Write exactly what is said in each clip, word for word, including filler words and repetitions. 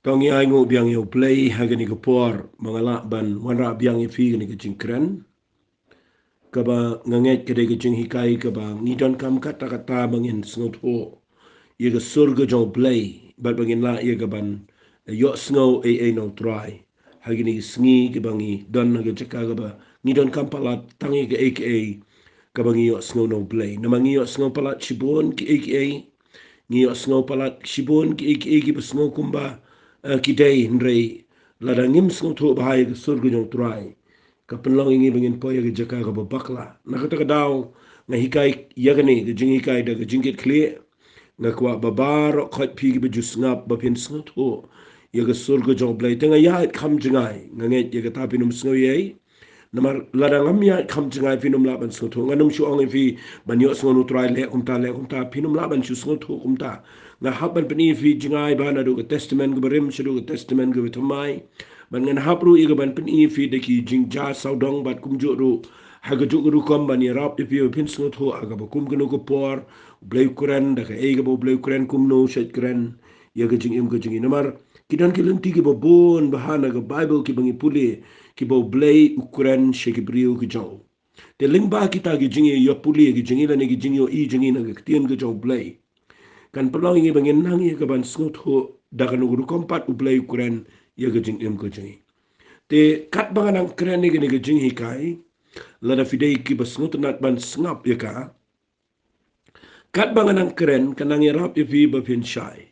To ngi ai nguh biang ïa U Blei ha kane ka por ba nga lah ban wanrah biang ïa phi kane ka jingkren. Kaba nga ngeit ka dei ka jinghikai kaba ngi donkam katta katta ba ngin sngewthuh ïa ka sur ka jong U Blei bad ba ngin lah ïa ka ban ïohsngew ei ei na U Trai ha kine ki sngi kiba ngi don ha ka jaka kaba ngi donkam palat tang ïa kaei kaei kaba ngi ïohsngew na U Blei. Namar ngi ïohsngew palat shibun kiei kiei, ngi ïohsngew palat shibun kiei kiei kiba sngew kumba eh, ki dei, hynrei lada ngim sngewthuh bha ïa ka sur ka jong U Trai, ka pynlong ïa ngi ba ngin poi ha ka jaka kaba bakla. Na kata ka daw nga hikai ïa kane ka jinghikai da ka jingkitkhlieh. Nga kwah ba baroh khoit phi kiba ju sngap ba phin sngewthuh ïa ka sur ka jong U Blei. Te nga ïaid kham jngai, nga ngeit ïa kata phin ym sngew ei ei. Namar lada ngam ïaid kham jngai phin ym lah ban sngewthuh. Ngan ym shu ong ïa phi ban ïohsngew na U Trai leh kumta leh kumta, phin ym lah ban shu sngewthuh kumta. Nga hap ban pyni ïa phi jngai bha naduh ka Testament kaba rim shaduh ka Testament kaba thymmai. Bad ngan hap ruh ïa ka ban pyni ïa phi da ki jingjia sawdong bad kumjuh ruh ha kajuh ka rukom ban ïarap ïa phi ba phin sngewthuh ha kaba kum kano ka por U Blei u kren, da kaei kaba U Blei u kren, kumno u shait kren ïa ka jingim ka jong ngi. Namar ki don ki lynti kiba bun bha na ka Baibl kiba ngi pule kiba U Blei u kren sha ki briew ki jong u. Te lyngba kita ki jingïapule ki jong ngi lane ki jingïohi jong ngi na ka ktien ka jong U Blei, kan pynlong ïa ngi ba ngin nang ïa ka ban sngewthuh da kano ka rukom pat U Blei u kren ïa ka jingim ka jong ngi. Te katba nga nang kren ïa kane ka jinghikai, lada phi dei kiba sngewtynnat ban sngap ïa ka, katba nga nang kren, ka nang ïarap ïa phi ba phin shai.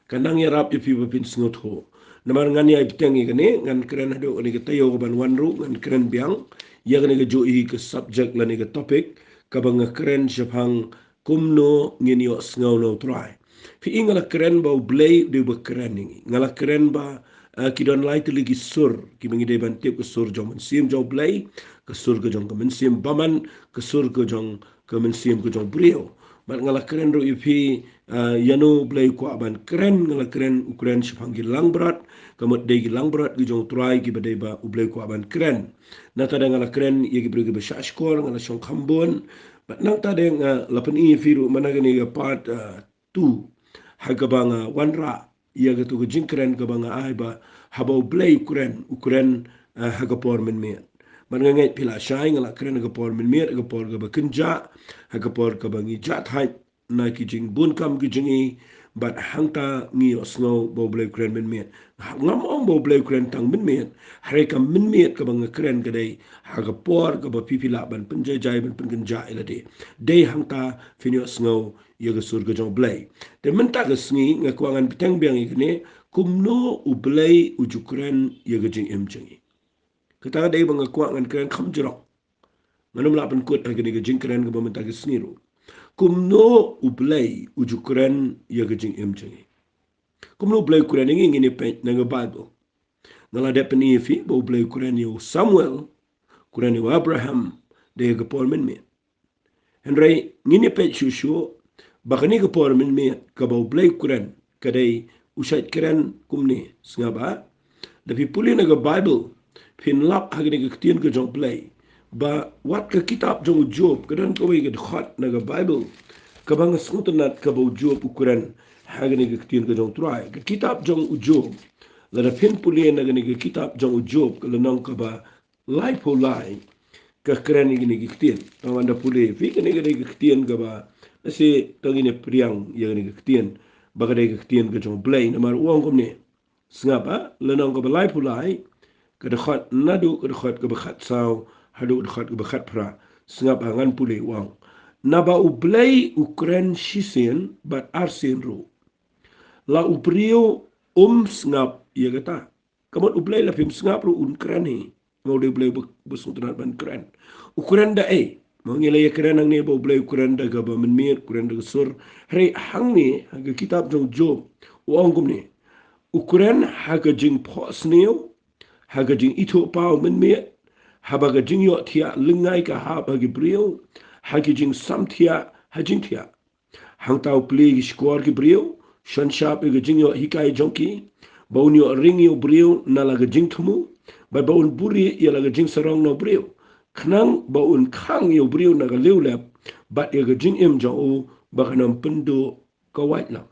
Ka nang ïarap ïa phi ba phin sngewthuh. Namar ngan ïai bteng ïa kane, ngan kren haduh kane ka taïew kaban wan ruh, ngan kren biang ïa kane kajuh hi ka subject lane ka topic kaba nga kren shaphang kumno ngin ïohsngew na U Trai. Phi i, nga la kren ba U Blei u dei uba kren ïa ngi. Nga la kren ba, eh, ki don lai tylli ki sur kiba ngi dei ban tip, ka sur jong u Mynsiem jong U Blei, ka sur ka jong ka mynsiem bymman, ka sur ka jong ka mynsiem ka jong u briew. Bad nga la kren ruh ïa phi, eh, ïano U Blei u kwah ban kren. Nga la kren, u kren shaphang ki langbrot, ka mut dei ki langbrot ki jong U Trai kiba dei ba U Blei u kwah ban kren. Nangta de nga la kren ïa ki briew kiba shahshkor, nga la shong kham bun. Bad nangta de nga la pyni ïa phi ruh mynta kane ka part, eh, two ha kaba nga wanrah ïa kato ka jingkren kaba nga ai ba haba U Blei u kren, u kren, eh, ha ka por mynmiet. Bad nga ngeit phi la shai, nga la kren ha ka por mynmiet, ha ka por kaba kynjah, ha ka por kaba ngi jah thait na ki jingbun kam ki jong ngi, bad hangta ngi ïohsngew ba U Blei u kren mynmiet. Ngam ong ba U Blei u kren tang mynmiet, hynrei ka mynmiet kaba nga kren ka dei ha ka por kaba phi phi lah ban pynjaijai ban pynkynjah ïa lade. Dei hangta phin ïohsngew ïa ka sur ka jong U Blei. Te mynta ka sngi nga kwah ngan bteng biang ïa kane, kumno U Blei u ju kren ïa ka jingim jong ngi. Kata ka dei ba nga kwah ngan kren kham jrong. Ngan ym lah pynkut ha kane ka jingkren kaba mynta ka sngi ruh. Kumno U Blei u ju kren ïa ka jingim jong ngi. Kumno U Blei u kren ïa ngi, ngin ïa peit na ka Baibl. Nga la dep pyni ïa phi ba U Blei u kren ïa u Samuel, u kren ïa u Abraham, dei ha ka por mynmiet. Hynrei ngin ïa peit shuh shuh ba kane ka por mynmiet kaba U Blei u kren, ka dei u shait kren kumne. Sngap ba, da phi pule na ka Baibl, phin lap ha kane ka ktien ka jong U Blei ba wat ka kitab jong u Job, ka don kawei ka dkhot na ka Baibl kaba nga sngewtynnat, kaba u Job u kren ha kane ka ktien ka jong U Trai. Ka kitab jong u Job, lada phin pule na kane ka kitab jong u Job, ka lynnong kaba laiphew lai, ka kren ïa kine ki ktien. Tang ban da pule ïa phi, kane ka dei ka ktien kaba, lehse tang ngin ïa pdiang ïa kane ka ktien ba ka dei ka ktien ka jong U Blei. Namar u ong kumne. Sngap, ha lynnong kaba laiphew lai, ka dkhot, naduh ka dkhot kaba khatsaw haduh ka dkhot kaba khatphra. Sngap, ha ngan pule, u ong: Naba U Blei u kren shisien bad arsien ruh, la u briew um sngap ïa kata. Ka mut U Blei la phim sngap ruh un kren hi. Namar u dei U Blei ba, ba sngewtynnat ban kren. U kren da ei? Ma ngi la ïa kren hangne ba U Blei u kren da kaba mynmiet, u kren da ka sur. Hynrei hangne ha ka kitab jong u Job, u ong kumne: U kren ha ka jingphohsniew, ha ka jingithuhpaw mynmiet, haba ka jingïohthiah lyngngai ka hap ha ki briew, ha ki jingsam thiah ha jingthiah. Hangta u plie ïa ki shkor ki briew, shon shap ïa ka jingïoh hikai jong ki, ba un ïoh ring ïa u briew na la ka jingthmu, bad ba un buhrieh ïa la ka jingsarong na u briew, khnang ba un khang ïa u briew na ka liewlep, bad ïa ka jingim jong u ba kan ym pynduh kawait lang.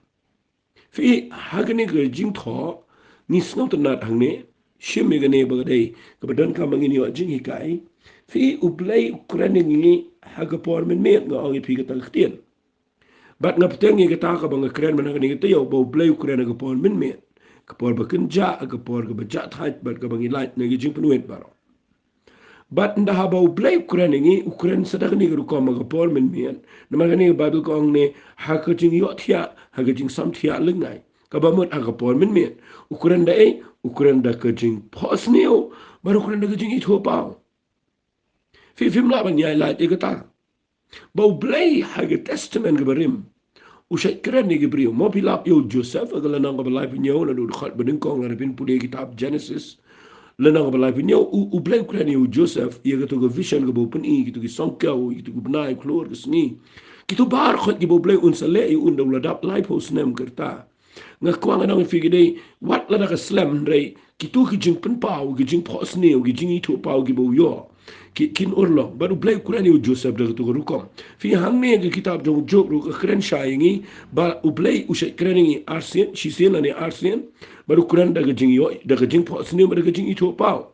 Phi, ha kane ka jingthoh, ngi sngewtynnat hangne, shim ïa kane ba ka dei kaba donkam ba ngin ïoh jinghikai. Phi, U Blei u kren ïa ngi ha ka por mynmiet, nga ong ïa phi kata ka ktien. Bad nga bteng ïa kata kaba nga kren mynta kane ka taïew, ba U Blei u kren ha ka por mynmiet, ka por ba kynjah, ka por kaba jah thait, bad kaba ngi lait na ki jingpynwit baroh. Bad ynda haba U Blei u kren ïa ngi, u kren sa da kane ka rukom ha ka por mynmiet. Namar kane ka Baibl ka ong ne, ha ka jingïohthiah, ha ka jingsam thiah lyngngai. Kaba mut ha ka por mynmiet. U kren da ei, u kren da ka jingphohsniew, bad u kren da ka jingithuhpaw. Phi, phim lah ban ïai lait ïa kata. Ba U Blei ha ka Testament kaba rim u shait kren ïa ki briew. Mo phi lap ïa u Joseph ha ka lynnong kaba laiphew hynñiew, naduh dkhot banyngkong, lada phin pule kitab Genesis, lynnong kaba laiphew hynñiew, U, U Blei u kren ïa u Joseph ïa kato ka vision kaba u pyni, kito ki song kiew, kito ki bnai, khlur, ka sngi. Kito baroh kiba U Blei un sa leh ïa u ynda u la dap laiphew snem ka rta. Nga kwah ngan ong ïa phi ka dei, wat lada ka slem, hynrei kito ki jingpynpaw, ki jingphohsniew, ki jingithuhpaw kiba u ïoh, ki, kin urlong. Bad U Blei u kren ïa u Joseph da kato ka rukom. Phi, hangne ha ka kitab jong u Job ruh ka kren shai ïa ngi ba U Blei u shait kren ïa ngi arsien, shisien lane arsien. Bad u kren da ka jingïoh, da ka jingphohsniew, bad da ka jingithuhpaw.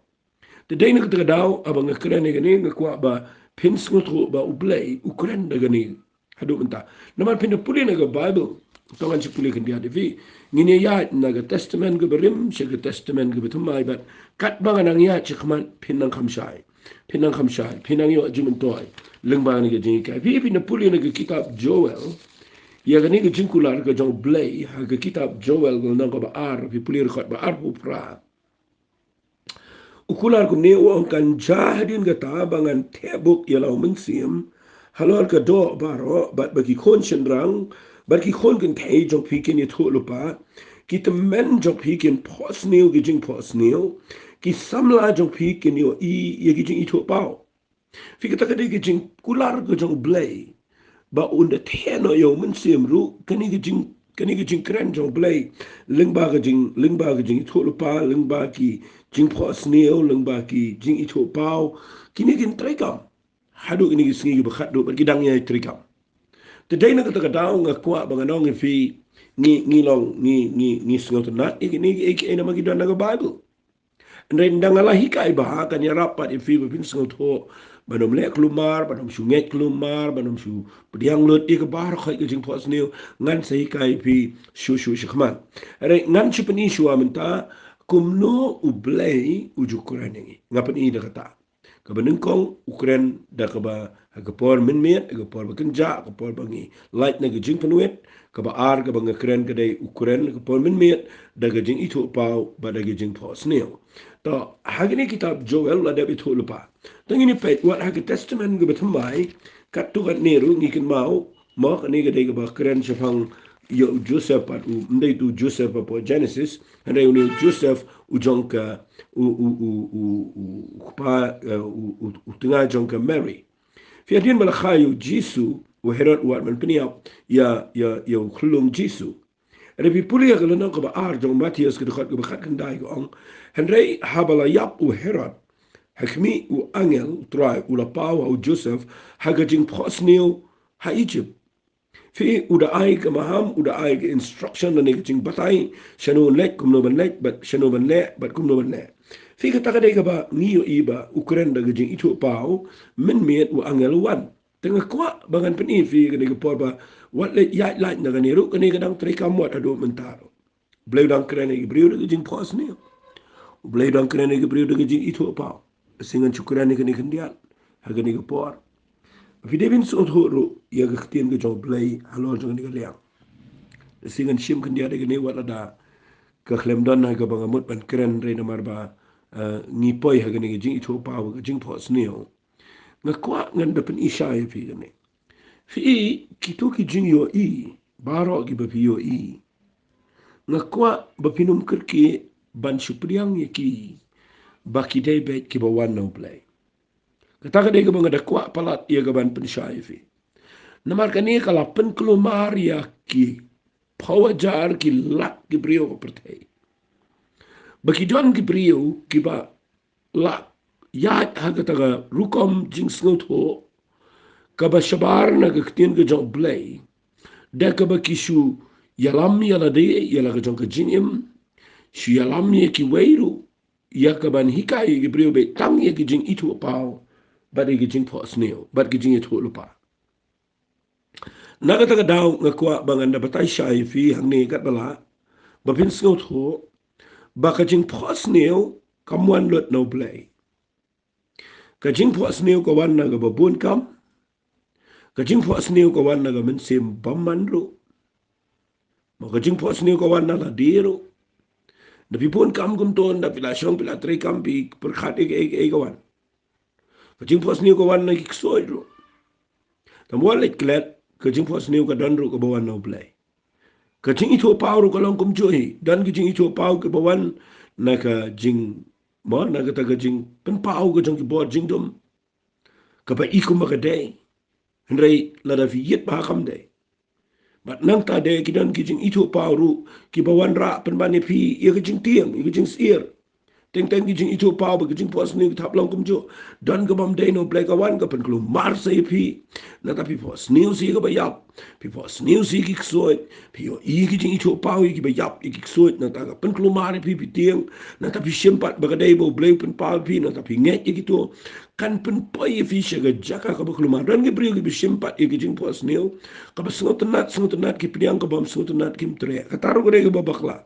Te dei na kata ka daw, haba nga kren ïa kane, nga kwah ba phin sngewthuh ba U Blei u kren da kane haduh mynta. Namar phin da pule na ka Baibl, to ngan shu pule khyndiat ïa phi. Ngin ïa ïaid na ka Testament kaba rim sha ka Testament kaba thymmai, bad katba ngan nang ïaid shakhmat, phin nang kham shai. Phin nang kham shai, phin nang ïoh jingmyntoi lyngba kane ka jinghikai. Phi, phin da pule na ka kitab Joel, ïa kane ka jingkular ka jong U Blei ha ka kitab Joel, ka lynnong kaba ar, phi pule dkhot ba arphew phra. U kular kumne, u ong, kan jia hadien kata ba ngan theh buk ïa la u mynsiem halor ka doh baroh, bad ba ki khun shynrang bad ki khun kynthei jong phi kin ïathuh lypa, ki tymmen jong phi kin phohsniew ki jingphohsniew, ki samla jong phi kin ïohi ïa ki jingithuhpaw. Phi, kata ka dei ka jingkular ka jong U Blei ba un da theh noh ïa u mynsiem ruh. Kane ka jing, kane ka jingkren jong U Blei lyngba ka jing, lyngba ka jingithuh lypa, lyngba ki jingphohsniew, lyngba ki jingithuhpaw, kine kin treikam haduh kine ki sngi kiba khatduh, bad ki dang ïai treikam. Te dei na kata ka daw, nga kwah ba ngan ong ïa phi, ngi, ngi long, ngi, ngi, ngi sngewtynnat ïa kine, ïa, ïa namar ki don na ka Baibl. Hynrei ynda nga la hikai bha, kan ïarap pat ïa phi ba phin sngewthuh ban ym leh kulmar, ban ym shu ngeit kulmar, ban ym shu pdiang lut ïa ka baroh ka jingphohsniew. Ngan sa hikai ïa phi shuh shuh shakhmat. Hynrei ngan shu pyni shuwa mynta kumno U Blei u ju kren ïa ngi. Nga pyni da kata. Kaba nyngkong, u kren da kaba ha ka por mynmiet, ha ka por ba kynjah, ha ka por ba ngi lait na ka jingpynwit. Kaba ar kaba nga kren ka dei, u kren ha ka por mynmiet da ka jingithuhpaw bad da ka jingphohsniew. To, ha kane ka kitab Joel la dep ithuh lypa. To ngin ïa peit, wat ha ka Testament kaba thymmai, katto katne ruh ngi kynmaw, mo, kane ka dei kaba kren shaphang ïa u Joseph, bad u, ym dei u Joseph hapoh Genesis, hynrei une u Joseph u jong ka, u, u, u kpa, eh, u, u, u tnga jong ka Mary. Phi, hadien ba la kha ïa u Jisu, u Herod u wad ban pynïap ïa, ïa, ïa u khyllung Jisu. Hynrei phi pule ïa ka lynnong kaba ar jong u Mathaios, ka dkhot kaba khatkhyndai, ka ong, hynrei haba la ïap u Herod, ha khmih, u angel u Trai u la paw ha u Joseph ha ka jingphohsniew ha Egypt. Phi, u da ai ka maham, u da ai ka instruction lane ka jingbatai shano ban leit, kumno ban leit, bad shano ban leh, bad kumno ban leh. Phi, kata ka dei kaba ngi ïohi ba u kren da ka jingithuhpaw mynmiet, u angel u wan. Te nga kwah ba ngan pyni ïa phi, kane ka por ba wat leit ïaid lait na kane ruh, kane ka dang treikam wat haduh mynta ruh. U Blei u dang kren ïa ki briew da ka jingphohsniew. U Blei u dang kren ïa ki briew da ka jingithuhpaw. Te ngan shu kren ïa kane khyndiat ha kane ka por. Phi dei ban sngewthuh ruh ïa ka ktien ka jong U Blei halor jong kane ka liang. Te ngan shim khyndiat ïa kane, wat lada ka khlem don ha kaba nga mut ban kren, hynrei namar ba, eh, ngi poi ha kane ka jingithuhpaw, ka jingphohsniew. Nga kwah ngan da pyni shai ïa phi kane. Phi, kito ki jingïohi baroh kiba phi ïohi, nga kwah ba phin ym kyrkieh ban shu pdiang ïa ki ba ki dei beit kiba wan na U Blei. Kata ka dei kaba nga da kwah palat ïa ka ban pynshai ïa phi. Namar kane ka la pynkulmar ïa ki phew hajar, ki lak ki briew ka pyrthei. Ba ki don ki briew kiba la ïaid ha kata ka rukom jingsngewthuh kaba shabar na ka ktien ka jong U Blei, da kaba ki shu ïalam ïa lade ïa la ka jong ka jingim, shu ïalam ïa kiwei ruh ïa ka ban hikai ïa ki briew, bad tang ïa ki jingithuhpaw bad ïa ki jingphohsniew bad ki jingithuhlypa. Na kata ka daw nga kwah ba ngan da batai shai ïa phi hangne katba lah ba phin sngewthuh ba ka jingphohsniew kam wan lut na U Blei. Ka jingphohsniew ka wan na kaba bun kam. Ka jingphohsniew ka wan na ka mynsiem bymman ruh. Mo, ka jingphohsniew ka wan na lade ruh. Da phi bun kam kumto, da phi la shong, phi la trei kam, phi pyrkhat ei ei ei ka wan. Ka jingphohsniew ka wan na ki ksuid ruh. Tang ba wat leit klet, ka jingphohsniew ka don ruh kaba wan na U Blei. Ka jingithuhpaw ruh ka long kumjuh hi. Don ka jingithuhpaw kaba wan na ka jing, mo, na kata ka jingpynpaw ka jong ki bor jingdum, kaba i kumba ka dei. Hynrei lada phi ïit bha kam dei. Bad nangta de ki don ki jingithuhpaw ruh kiba wanrah pynban ïa phi ïa ka jingtieng, ïa ka jingsyier. Teng teng ki jingithuhpaw bad ki jingphohsniew ki hap long kumjuh. Don kabym dei na U Blei, ka wan ka pynkulmar sa ïa phi. Nangta phi phohsniew sa ïa kaba ïap, phi phohsniew sa ïa ki ksuid, phi ïohi ki jingithuhpaw ïa kiba ïap, ïa ki ksuid, nangta ka pynkulmar ïa phi, phi tieng. Nangta phi shim pat ba ka dei ba U Blei u pynpaw ïa phi, nangta phi ngeit ïa kito. Kan pynpoi ïa phi sha ka jaka kaba kulmar. Don ki briew kiba shim pat ïa ki jingphohsniew, kaba sngewtynnat sngewtynnat ki pdiang, kabym sngewtynnat kim treh. Kata ruh ka dei kaba bakla.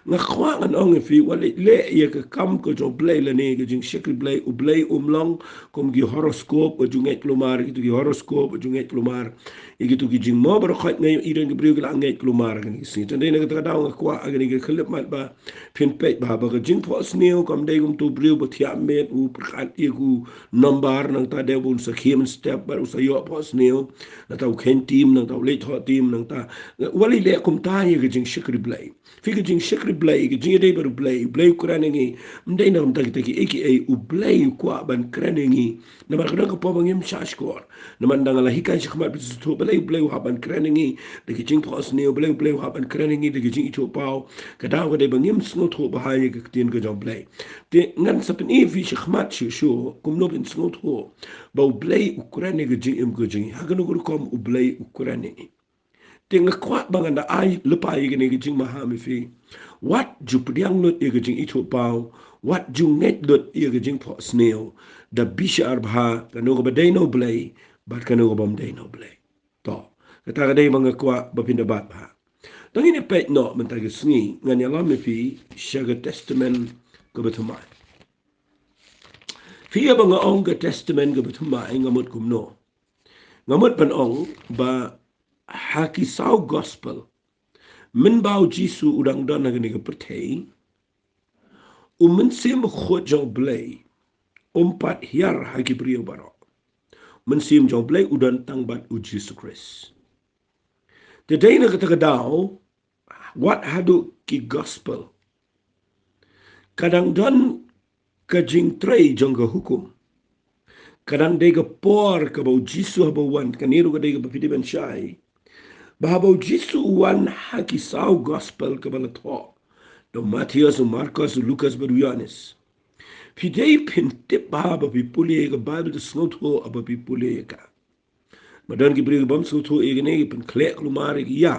Nga kwah ngan ong ïa phi, wat leh leh ïa ka kam ka jong U Blei lane ka jingshakri Blei. U Blei um long kum ki horoscope ba ju ngeit kulmar, kito ki horoscope ba ju ngeit kulmar. Ïa kito ki jingmo baroh khoit nga ïohi don ki briew ki la ngeit kulmar kane ka sngi. Te dei na kata ka daw nga kwah ha kane ka khyllipmat ba phin peit bha ba ka jingphohsniew kam dei kum uto u briew ba thiah miet u pyrkhat ïa u nombar, nangta dei ba un sa khie mynstep bad u sa ïoh phohsniew. Nangta u kheiñ team, nangta u leit thoh team, nangta. Wat leh leh kumta ïa ka jingshakri Blei. Phi, ka jingshakri Blei, ka jingïadei bad U Blei, U Blei u kren ïa ngi. Ym dei na ka bynta kita kiei kiei, U Blei u kwah ban kren ïa ngi. Namar ka don ka por ba ngim shah shkor. Namar ynda nga la hikai shakhmat, phin sngewthuh balei U Blei u hap ban kren ïa ngi da ki jingphohsniew, balei U Blei u hap ban kren ïa ngi da ki jingithuhpaw. Ka daw ka dei ba ngim sngewthuh bha ïa ka ktien ka jong U Blei. Te ngan sa pyni ïa phi shakhmat shuh shuh kumno phin sngewthuh ba U Blei u kren ïa ka jingim ka jong ngi. Ha kano ka rukom U Blei u kren ïa ngi. Te nga kwah ba ngan da ai lypa ïa kane ka jingmaham ïa phi. Wat ju pdiang lut ïa ka jingithuhpaw, wat ju ngeit lut ïa ka jingphohsniew. Da bishar bha kano kaba dei na U Blei bad kano kabym dei na U Blei. To, kata ka dei ba nga kwah ba phin da bat bha. Te ngin ïa peit noh mynta ka sngi, ngan ïalam ïa phi sha ka Testament kaba thymmai. Phi ïa ba nga ong ka Testament kaba thymmai, nga mut kumno? Nga mut ban ong ba ha ki saw gospel, mynba U Jisu u dang don ha kane ka pyrthei, u Mynsiem Bakhuid jong U Blei um pat hiar ha ki briew baroh. Mynsiem jong U Blei u don tang bad U Jisu Khrist. Te dei na kata ka daw, wat haduh ki gospel, ka dang don ka jingtrei jong ka hukum. Ka dang dei ka por kaba U Jisu haba u wan, kane ruh ka dei kaba phi dei ban shai. Ba haba U Jisu u wan ha ki saw gospel kaba la thoh da u Mathaios, u Markos, u Lukas bad u Ïoannis. Phi dei phin tip bha ba phi pule ïa ka Baibl, te sngewthuh haba phi pule ïa ka. Ba don ki briew kibym sngewthuh ïa kane, ki pynkhleh kulmar ïa ki, ïa.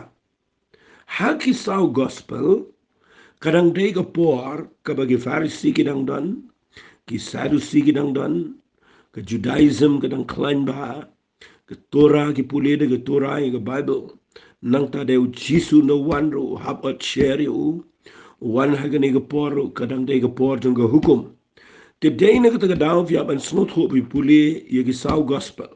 Ha ki saw gospel, ka dang dei ka por kaba ki Pharisi ki dang don, ki Sadusi ki dang don, ka Judaism ka dang khlaiñ bha, ka Torah, ki pule da ka Torah ïa ka Baibl. Nangta dei U Jisu na u wan ruh u hap ot sher ïa u. U wan ha kane ka por ruh ka dang dei ka por jong ka hukum. Te dei na kata ka daw phi hap ban sngewthuh ba phi pule ïa ki saw gospel.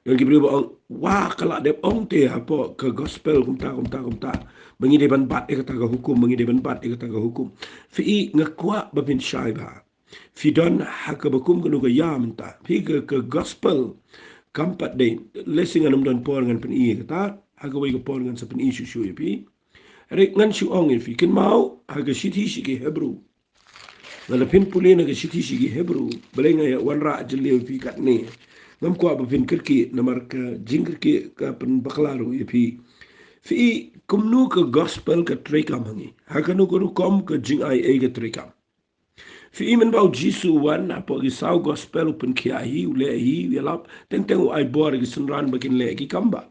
Don ki briew ba ong, wa, ka la dep ong te hapoh ka gospel kumta, kumta, kumta, ba ngi dei ban bat ïa kata ka hukum, ba ngi dei ban bat ïa kata ka hukum. Phi, nga kwah ba phin shai bha. Phi don ha kaba kum kano ka ïa mynta. Phi, ka, ka gospel kam pat dei. Lehse ngan ym don por ngan pyni ïa kata, ha kawei ka por ngan sa pyni shuh shuh ïa phi. Hynrei ngan shu ong ïa phi, kynmaw ha ka shithi sha ki Hebru. Lada phin pule na ka shithi sha ki Hebru, balei nga ïa wanrah jylliew ïa phi katne. Ngam kwah ba phin kyrkieh, namar ka jingkyrkieh ka pynbakla ruh ïa phi. Phi, kumno ka gospel ka treikam ha ngi. Ha kano ka rukom ka jingai ei ka treikam. Phi, mynba U Jisu u wan, hapoh ki saw gospel u pynkhiah hi, u leh hi, u ïalap, teng teng u ai bor ïa ki synran ba kin leh ki kam bah.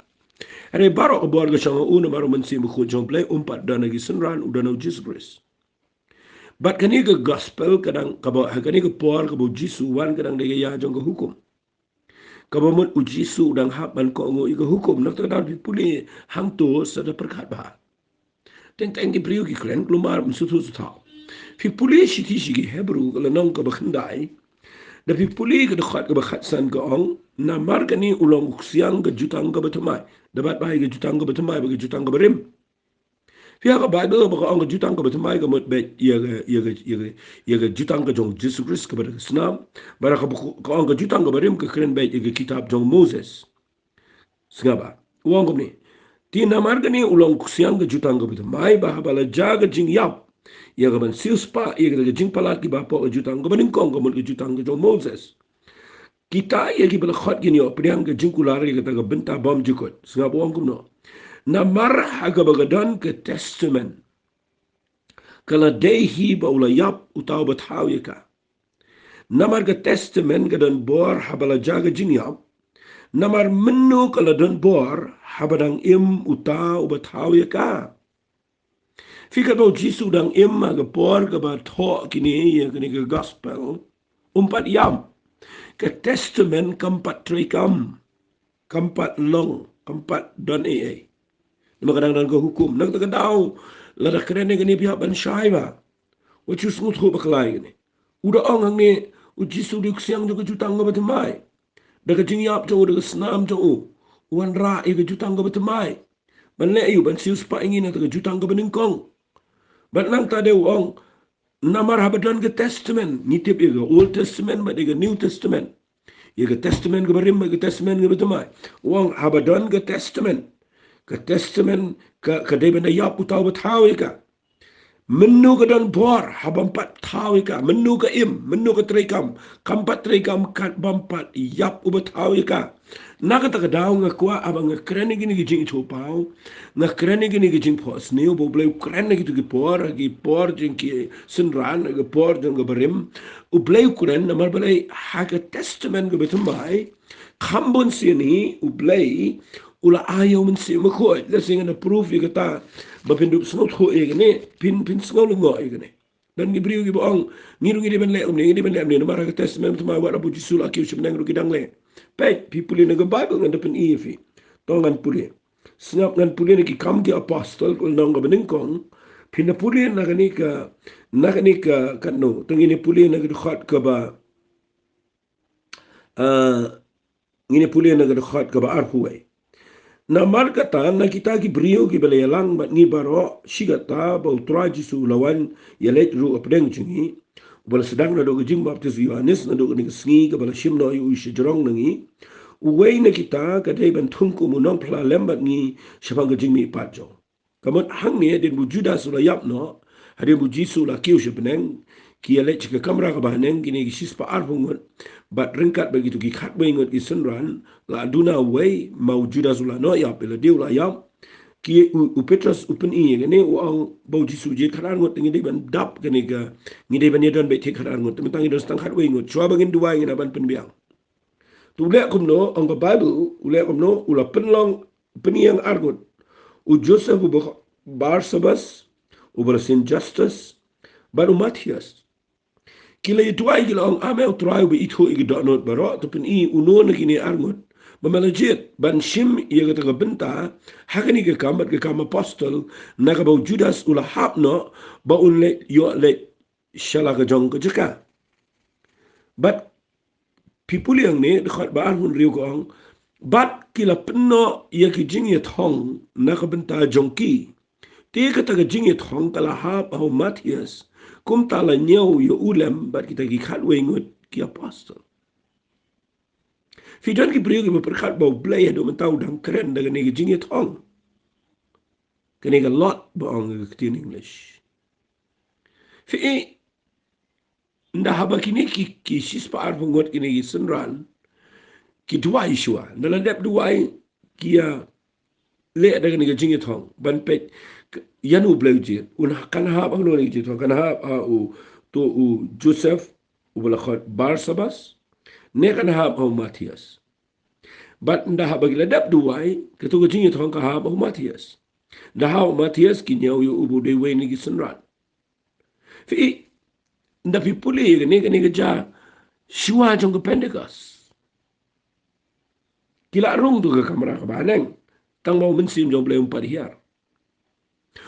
Hynrei baroh ka bor ka shong ha u, namar U Mynsiem Bakhuid jong U Blei um pat don ha ki synran, u don ha U Jisu Khrist. Bad kane ka gospel ka dang, kaba, ha kane ka por kaba u Jisu u wan ka dang dei ka ïa jong ka hukum. Kaba mut u Jisu u dang hap ban kohnguh ïa ka hukum. Nangta ka dang phi pule hangto sa da pyrkhat bha. Teng teng ki briew ki kren kulmar ym sngewthuh sngewthuh. Phi pule shithi sha ki Hebru ka lynnong kaba khyndai. Da phi pule ka dkhot kaba khatsan ka ong, namar kane u long u ksiang ka jutang kaba thymmai. Da bat bha ïa ka jutang kaba thymmai bad ka jutang kaba rim. Phi ïa ka Baibl ba ka ong ka jutang kaba thymmai ka mut beit ïa ka, ïa ka, ïa ka, ïa ka jutang ka jong Jisu Khrist kaba da ka snam. Bad ka, ka ong ka jutang kaba rim ka kren beit ïa ka kitab jong Moses. Sngap bha. U ong kumne. Te namar kane u long u ksiang ka jutang kaba thymmai ba haba la jia ka jingïap, ïa kaban siewspah ïa ka jingpalat kiba hapoh ka jutang kaba nyngkong ka mut ka jutang ka jong Moses. Kita ïa kiba la khot kin ïoh pdiang ka jingkular ïa kata ka bynta bymjukut. Sngap u ong kumno. Namar ha kaba ka don ka testament, ka la dei hi ba u la ïap uta uba thaw ïa ka. Namar ka testament ka don bor haba la jia ka jingïap. Namar mynno ka la don bor haba dang im uta uba thaw ïa ka. Phi, katba u Jisu u dang im ha ka por kaba thoh kine ïa kane ka gospel, um pat ïap. Ka testament kam pat treikam, kam pat long, kam pat don ei ei. Namar ka dang don ka hukum. Nangta ka daw lada kren ïa kane phi hap ban shai bha. Wat shu sngewthuh bakla ïa kane. U da ong hangne u Jisu u dei u ksiang jong ka jutang kaba thymmai. Da ka jingïap jong u, da ka snam jong u, u wanrah ïa ka jutang kaba thymmai ban leh ïa u, ban siewspah ïa ngi na kata ka jutang kaba nyngkong. Bad nangta de u ong, namar haba don ka testament, ngi tip ïa ka Old Testament bad ïa ka New Testament. Ïa ka testament kaba rim bad ka testament kaba thymmai. U ong haba don ka testament, ka testament ka, ka dei ban da ïap uta uba thaw ïa ka. Mynno ka don bor ha bym pat thaw ïa ka, mynno ka im, mynno ka treikam, kam pat treikam katba ym pat ïap uba thaw ïa ka. Na kata ka daw nga kwah haba nga kren ïa kine ki jingithuhpaw, nga kren ïa kine ki jingphohsniew ba U Blei u kren ha kito ki por, ha ki por jong ki synran, ha ki por jong ka barim. U Blei u kren namar balei ha ka testament kaba thymmai, kham bun sien hi U Blei u la ai ïa u Mynsiem Bakhuid. Lehse ngan da proof ïa kata ba phin dup sngewthuh ïa kane, phin, phin sngew lyngngoh ïa kane. Don ki briew kiba ong, ngi ruh ngi dei ban leh kumne, ngi dei ban leh kumne, namar ha ka testament thymmai wat haba u Jisu u la kiew sha bneng ruh ki dang leh. Peit, phi pule na ka Baibl, ngan da pyni ïa phi. To ngan pule. Sngap, ngan pule na Ki Kam ki Apostol, ka lynnong kaba nyngkong. Phin da pule na kane ka, na kane ka, katno, to ngin ïa pule na ka dkhot kaba, ah, ngin ïa pule na ka dkhot kaba arphew wei. Namar kata, na kita ki briew kiba la ïalang bad ngi baroh, shi katta ba U Trai Jisu u la wan ïaleit ruh hapdeng jong ngi, uba la sdang naduh ka jingbaptis u Ïohannes, naduh kane ka sngi kaba la shim noh ïa u shajrong na ngi. Uwei na kita ka dei ban thung kum u nongphla lem bad ngi shaphang ka jingmihpat jong. Ka mut hangne hadien ba u Judas u la ïap noh, hadien ba u Jisu u la kiew sha bneng, ki ïaleit sha ka kamra kaba haneng kine ki shispah arphew ngut, bad ryngkat bad kito ki khatwei ngut ki synran, la duna uwei, ma u Judas u la noh ïap, ïa lade u la ïap. Ki, u, u Petros u pyni ïa kane, u ong ba u Jisu u jied khatar ngut, te ngi dei ban dap kane ka, ngi dei ban ïadon beit thik khatar ngut, te mynta ngi don tang khatwei ngut, shuwa ba ngin duwai ngin hap ban pynbiang. Te u leh kumno, ong ka Baibl, u leh kumno, u la pynlong, pynïeng ar ngut. U Joseph uba Barsabas, uba la sien Justus, bad u Matthias. Ki la ïa duwai ki la ong, Amen, U Trai uba ithuh ïa ki dohnud baroh, to pyni uno na kine ar ngut ba me la jied ban shim ïa kata ka bynta ha kane ka kam bad ka Kam Apostol, na kaba u Judas u la hap noh ba un leit ïoh leit sha la ka jong ka jaka. Bad phi pule hangne, dkhot ba arphew hynriew ka ong, bad ki la pynnoh ïa ki jingïathong na ka bynta jong ki. Te kata ka jingïathong ka la hap ha u Matthias, kumta la ñiew ïa u lem bad kita ki khatwei ngut ki apostol. Phi, don ki briew kiba pyrkhat ba U Blei haduh mynta u dang kren da kane ka jingïathong. Kane ka lot ba ong ha ka ktien English. Phi, ynda haba kine ki, ki shispah arphew ngut kine ki synran ki duwai shuwa, ynda la dep duwai ki ïa leh da kane ka jingïathong ban peit ïano U Blei u jied, un kan hap ha uno kine ki jingïathong, kan hap ha u, to u Joseph uba la khot Barsabas, ne kan hap ha u Matthias. Bad ynda haba ki la dep duwai, kato ka jingïathong ka hap ha u Matthias. Ynda ha u Matthias ki ñiew ïa u ba u dei uwei na ki synran. Phi, Ynda phi pule ïa kane, kane ka jia shuwa jong ka Pentekost. Ki la rung tu ka kamra kaba haneng, tang ba u Mynsiem jong U Blei um pat hiar.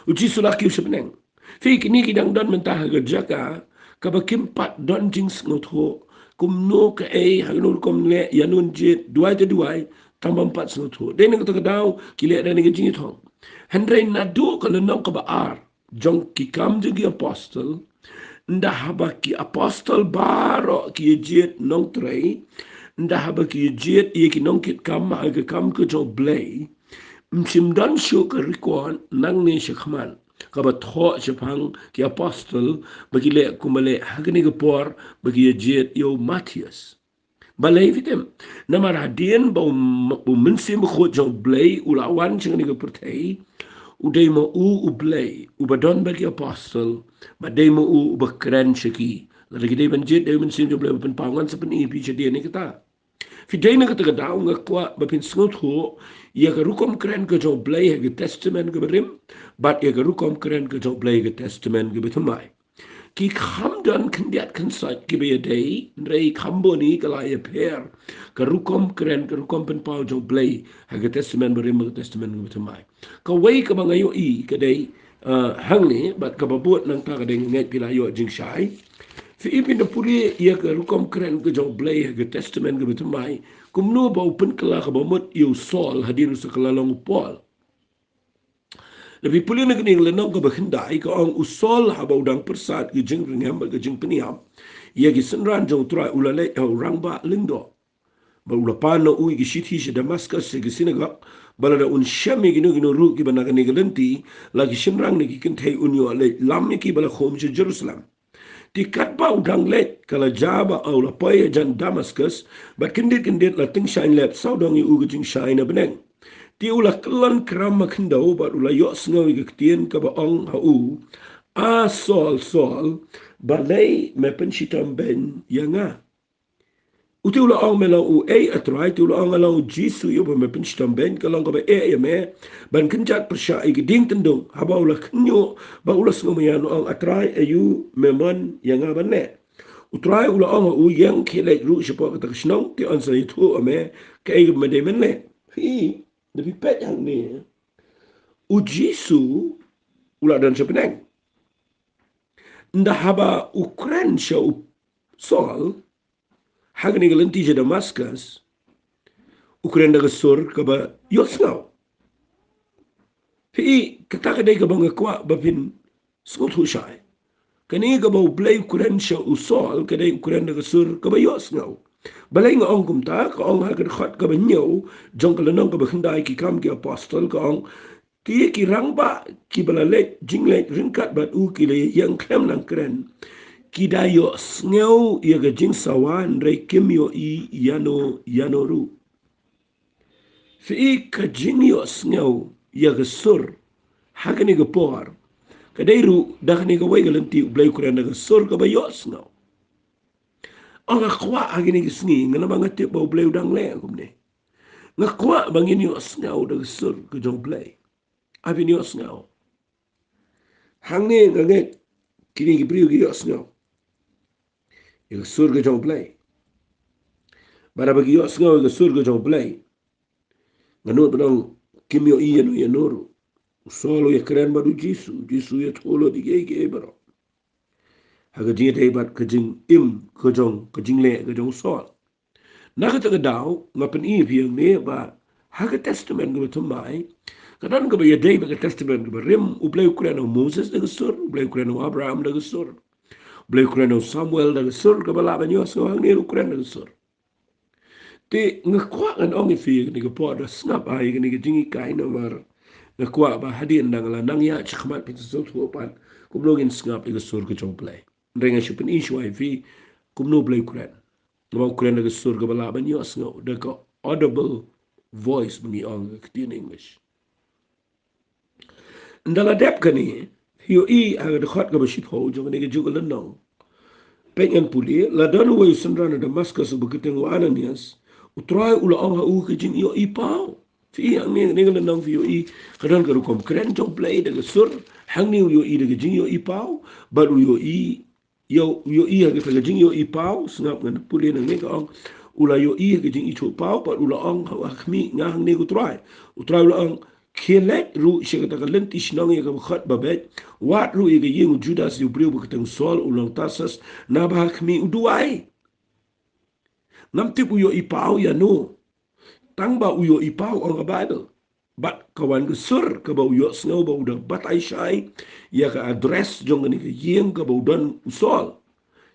U Jisu la kiew sha bneng. Phi, kine ki dang don mynta ha ka jaka kaba kim pat don jingsngewthuh. Kumno, kaei, ha kano rukom leh, ïa no jied, duwai te duwai, tang ba ym pat sngewthuh. Dei na kata ka daw ki leh da kane ka jingïathuh. Hynrei naduh ka lynnong kaba ar jong Ki Kam jong ki Apostol, ynda haba ki apostol baroh ki ïa jied nongtrei, ynda haba ki ïa jied ïa ki nongkitkam ha ka kam ka jong U Blei, ym shym don shuh ka record nangne shakhmat kaba thoh shaphang ki apostol ba ki leh kumba leh ha kane ka por ba ki ïa jied ïa u Matthias. Balei phi tip? Namar hadien ba u, u Mynsiem Bakhuid jong U Blei u la wan sha kane ka pyrthei, u dei ma u U Blei uba don bad ki apostol, bad dei ma u uba kren sha ki. Lada ki dei ban jied, dei u Mynsiem jong U Blei uba pynpaw. Ngan sa pyni ïa phi shadien ïa kata. Phi, dei na kata ka daw nga kwah ba phin sngewthuh ïa ka rukom kren ka jong U Blei ha ka Testament kaba rim, bad ïa ka rukom kren ka jong U Blei ha ka Testament kaba thymmai. Ki kham don khyndiat khynsoit kiba ïadei, hynrei kham bun hi ka la ïapher ka rukom kren, ka rukom pynpaw jong U Blei ha ka Testament barim bad ka Testament kaba thymmai. Kawei kaba nga ïohi ka dei, uh, hangne, bad kaba bud nangta ka dei, nga ngeit phi la ïoh jingshai. Phi, phin da pule ïa ka rukom kren ka jong U Blei ha ka Testament kaba thymmai, kumno ba u pynkylla kaba mut ïa u Saul hadien u sa kylla long u Paul. Lada phi pule na kane ka lynnong kaba khyndai, ka ong, u Saul haba u dang pyrsad ka jingryngiam bad ka jingpynïap ïa ki synran jong U Trai, u la leit ha u rangbah lyngdoh. Bad u la pan noh u ïa ki shithi sha Damascus sha ki synagog, ba lada un shem ïa kino kino ruh kiba na kane ka lynti, la ki shynrang ne ki kynthei, un ïoh leit lam ïa ki ba la khum sha Jerusalem. Te katba u dang leit, ka la jia ba u la poi hajan Damascus, bad kyndit kyndit la tyngshaiñ lep sawdong ïa u ka jingshai na bneng. Te u la kyllon kram ha khyndew bad u la ïohsngew ïa ka ktien kaba ong ha u, A Saul, Saul, balei me pynshitom beiñ ïa nga? U te u la ong, Me long uei, A Trai? Te u la ong, Nga long u Jisu, ïa uba me pynshitom beiñ. Ka long kaba eh ïa me ban kynjat pyrshah ïa ki dieng tyndong. Haba u la khynñiuh bad u la sngewmaian, u ong, A Trai, aïu me mon ïa nga ban leh? U Trai u la ong ha u, Ïeng, khie leit ruh shapoh kata ka shnong, te yn sa ïathuh ïa me kaei kaba me dei ban leh. Hi, lada phi peit hangne, u Jisu u la don sha bneng. Ynda haba u kren sha u Saul ha kane ka lynti sha Damascus, u kren da ka sur kaba ïohsngew. Phi, kata ka dei kaba nga kwah ba phin sngewthuh shai. Kane kaba U Blei u kren sha u Saul ka dei u kren da ka sur kaba ïohsngew. Balei nga ong kumta? Ka ong ha ka dkhot kaba hynñiew jong ka lynnong kaba khyndai Ki Kam ki Apostol, ka ong, Te ki rangbah kiba la leit jingleit ryngkat bad u, ki la ïeng khlem nang kren, ki da ïohsngew ïa ka jingsawa, hynrei kim ïohi ïano ïano ruh. Phi, ka jingïohsngew ïa ka sur ha kane ka por ka dei ruh da kane kawei ka lynti U Blei u kren da ka sur kaba ïohsngew. Nga kwah ha kine ki sngi, namar nga tip ba U Blei u dang leh kumne, nga kwah ba ngin ïohsngew da ka sur ka jong U Blei. A phin ïohsngew? Hangne nga ngeit kine ki briew ki ïohsngew ïa ka sur ka jong U Blei. Bad haba ki ïohsngew ïa ka sur ka jong U Blei, nga nud ban ong, kim ïohi ïano ïano ruh. U Saul u ïakren bad u Jisu, u Jisu u ïathuh lut ïa kiei kiei baroh ha ka jingïadei bad ka jingim ka jong, ka jingleh ka jong u Saul. Na kata ka daw nga pyni ïa phi hangne ba ha ka Testament kaba thymmai, ka don kaba ïadei bad ka Testament kaba rim. U Blei u kren ha u Moses da ka sur, U Blei u kren ha u Abraham da ka sur, U Blei u kren ha u Samuel da ka sur, kaba lah ban ïohsngew hangne ruh u kren da ka sur. Te nga kwah ngan ong ïa phi ïa kane ka por, da sngap ïa kane ka jinghikai, namar nga kwah ba hadien da nga la nang ïaid shakhmat, phin sa sngewthuh pat kumno ngin sngap ïa ka sur ka jong U Blei. Hynrei nga shu pyni shuwa ïa phi kumno U Blei u kren. Namar u kren da ka sur kaba lah ban ïohsngew, da ka audible voice ba ngi ong ha ka ktien English. Ynda la dep kane, ïohi ha ka dkhot kaba shiphew jong kane kajuh ka lynnong. Peit, ngan pule, la don uwei u synran na Damascus uba kyrteng u Ananias. U Trai u la ong ha u ka jingïohi paw. Phi ïohi hangne, kane ka lynnong phi ïohi ka don ka rukom kren jong U Blei da ka sur. Hangne u ïohi da ka jingïohi paw bad u ïohi ïoh, ïohi ha kata ka jingïohi paw, sngap ngan pule nangne ka ong. U la ïohi ha ka jingithuh paw, bad u la ong ha, ha khmih, nga hangne ko Trai. U Trai u la ong, khie leit ruh sha kata ka lynti shnong ïa kaba khot Babeit, wad ruh ïa ka ïing u Judas ïa u briew ba kyrteng Saul u nong Tarsus, naba ha khmih u duwai. Ngam tip u ïohi paw ïano. Tang ba u ïohi paw, ong ka Baibl. Bad ka wan ka sur kaba u ïohsngew ba u dang batai shai ïa ka address jong kane ka ïing kaba u don u Saul.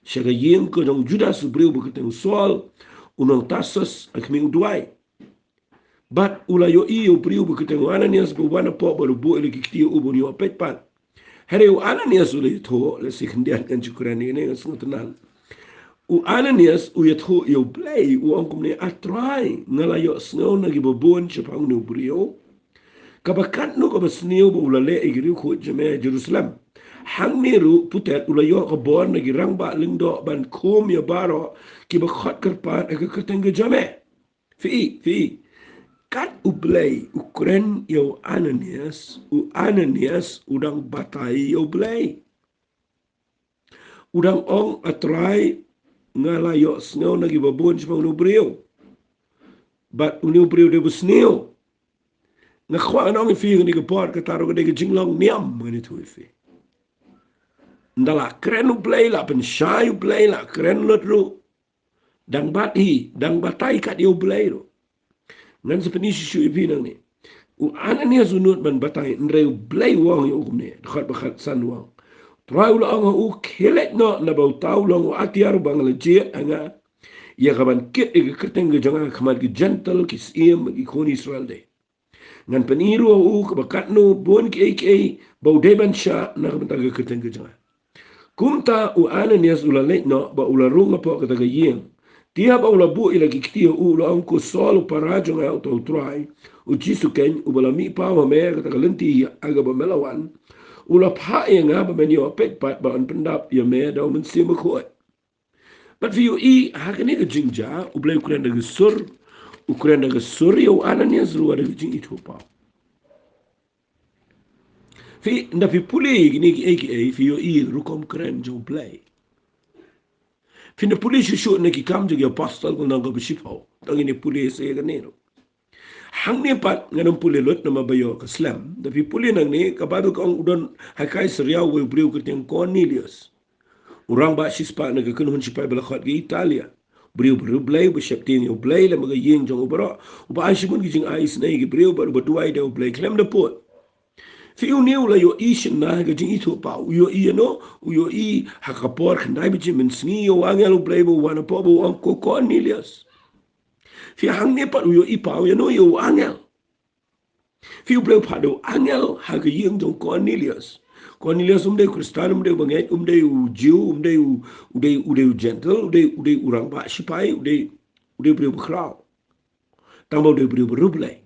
Sha ka ïing ka jong u Judas u briew ba kyrteng u Saul, u nong Tarsus, ha khmih u duwai. Bad u la ïohi ïa u briew ba kyrteng u Ananias ba u wan hapoh bad u buh ïa la ki kti ïa u ban ïoh peit pat. Hynrei u Ananias u la ïathuh, lehse khyndiat ngan shu kren ïa kane, ngan sngewtynnat. U Ananias u ïathuh ïa U Blei, u ong kumne, A Trai, nga la ïohsngew na kiba bun shaphang une u briew, kaba katno kaba sniew ba u la leh ïa ki riewkhuid jong me ha Jerusalem. Hangne ruh putet u la ïoh ka bor na ki rangbah lyngdoh ban khum ïa baroh kiba khot kyrpad ha ka kyrteng ka jong me. Phi i, phi i. Kat U Blei u kren ïa u Ananias, u Ananias u dang batai ïa U Blei. U dang ong, A Trai, nga la ïohsngew na kiba bun shaphang une u briew. Bad une u briew u dei ba sniew. Nga kwah ngan ong ïa phi ha kane ka por, kata ruh ka dei ka jinglong niam, ngan ïathuh ïa phi. Ynda la kren U Blei, la pynshai U Blei, la kren lut ruh, dang bat hi, dang batai kat ïa U Blei ruh. Ngan sa pyni shuh shuh ïa phi nangne. U Ananias u nud ban batai, hynrei U Blei u ong ïa u kumne, dkhot ba khatsan u ong. Trai u la ong ha u, khie leit noh, naba uta u long u atiar uba nga la jied ha nga, ïa kaban kit ïa ka kyrteng ka jong nga ha khmat ki Jentil, ki syiem, ki khun Israel de. Ngan pyni ruh ha u kaba katno bun kiei kiei ba u dei ban shah na ka bynta ka kyrteng ka jong nga. Kumta u Ananias u la leit noh bad u la rung hapoh kata ka ïing. Te haba u la buh ïa la ki kti ha u, u la ong, Ko Saul, u para jong nga, uta U Trai, U Jisu keiñ, uba la mih paw ha me ha kata ka lynti ha kaba me la wan, u la phah ïa nga ba men ïoh peit pat bad yn pyndap ïa me da U Mynsiem Bakhuid. Bad phi ïohi, ha kane ka jingjia, U Blei u kren da ka sur, u kren da ka sur ïa u Ananias ruh da ka jingithuhpaw. Phi, ynda phi pule ïa kine kiei kiei, phi ïohi ïa ka rukom kren jong U Blei. Phin da pule shuh shuh na Ki Kam jong ki Apostol, ka lynnong kaba shiphew. Tang ngin ïa pule sa ïa kane ruh. Hangne pat ngan ym pule lut namar ba ïoh ka slem. Ynda phi pule nangne, ka Baibl ka ong, u don ha Kaisaria uwei u briew kyrteng Kornelius, u rangbah shispah na ka kynhun shipai ba la khot ka Italia. Briew ba riewblei, ba sheptieng ïa U Blei lem bad ka ïing jong u baroh, uba ai shibun ki jingai isynei ïa ki briew bad uba duwai da U Blei khlem da pud. Phi, une u la ïohi shynna ha ka jingithuhpaw. U ïohi ïano? U ïohi ha ka por khyndai baje mynsngi ïa u angel U Blei ba u wan hapoh, ba u ong, Ko Kornelius. Phi, hangne pat u ïohi paw ïano? Ïa u angel. Phi, U Blei u phah da u angel ha ka ïing jong u Kornelius. Kornelius um dei u Khristan, um dei u bangeit, um dei u Jiw, um dei u, u dei, u dei u Jentil, u dei, u dei u rangbah shipai, u dei, u dei u briew bakhraw. Tang ba u dei u briew ba riewblei.